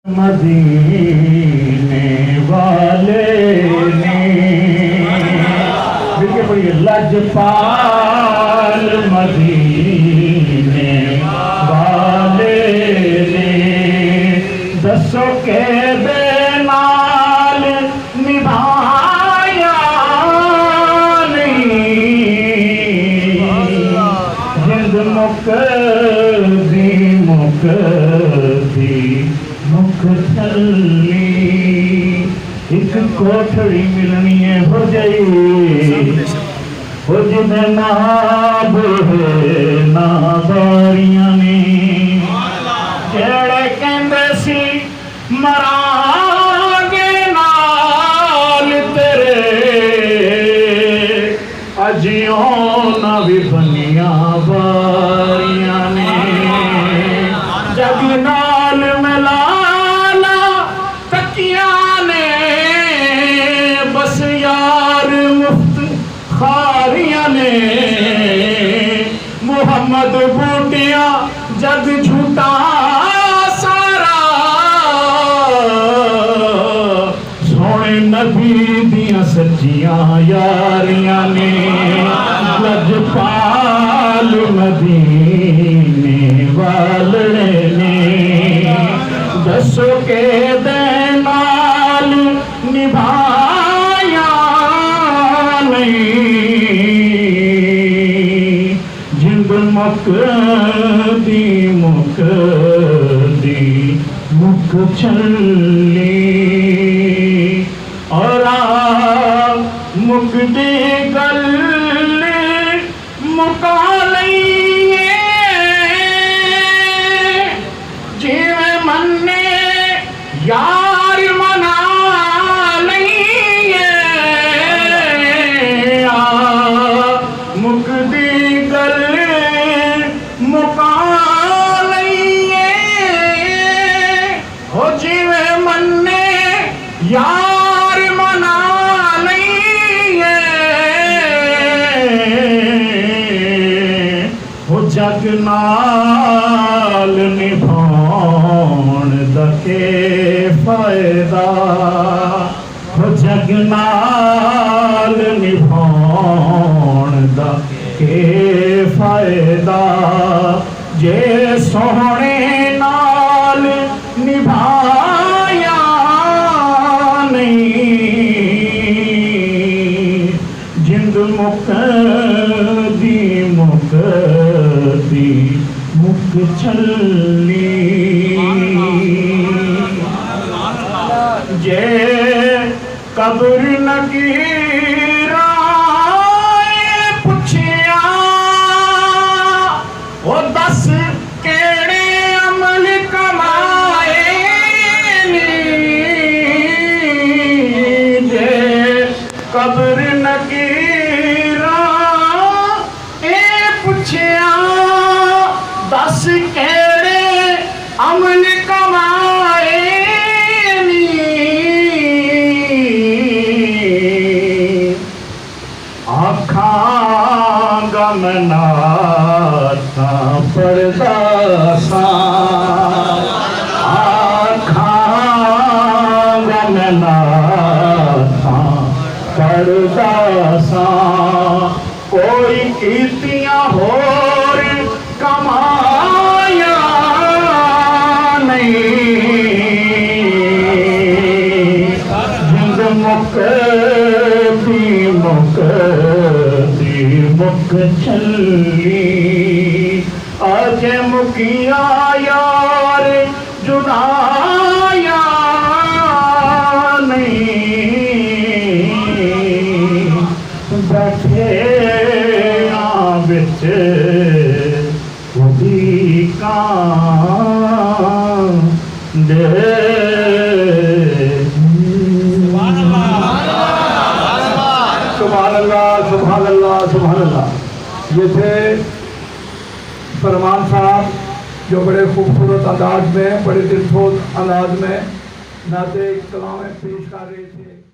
مدینے والے نے، مل کے پڑھیے، لجپال مدینے والے نے، دسو کیدے نال نبھایا نہیں، جند مکدی مکدی مک چلی۔ ہک کوٹھڑی ملنی ہے ہو جئی، ہو جدے ناب ہے ناباریاں نے، جیڑے کہندے سی مراں گے نال تیرے، اجیوں نہ وی بنیاں باریاں نے۔ جگ نال ملالا تکیاں نے، بس یار مفت خاریاں نے۔ محمد بوٹیاں جگ جھوٹا سارا، سوہنے نبی دیاں سچیاں یاریاں نے۔ لجپال مدینے والے نے، دسو کیدے نال نبھایا نہیں، جند مکدی مکدی مک چلی۔ اور آ مکدی گل مکا لئیے، جیویں من نے یار منا لئیے، آ مکدی گل مکا لئیے۔ ہو جیویں من نے یار منا لئیے، ہو جگ نال نبھاؤن دا کے فائدہ، ہو جگ نال نبھاؤن دا کے فائدہ، جے سوہنے نال نبھایا نہیں، جند مکدی مکدی مک چلی۔ جے قبر نکیراں پچھیا، او دس کیڑے عمل کمائے نی۔ جے قبر نکیراں اے پچھیا، دس کیڑے عمل کمائے نی۔ آکھاں گا میں نعتاں پڑھدا ساں، آکھاں گا میں نعتاں پڑھدا ساں، کوئی کیتیاں ہور کمایاں نہیں، جند مکدی مکدی مک چلی۔ اجے مکیا یار جدایاں نہیں، بیٹھے آں وچ اڈیکاں دے۔ سبحان اللہ، سبحان اللہ، سبحان اللہ۔ یہ تھے فرمان صاحب، جو بڑے خوبصورت انداز میں، بڑے دلسوز انداز میں نعت کلام پیش کر رہے تھے۔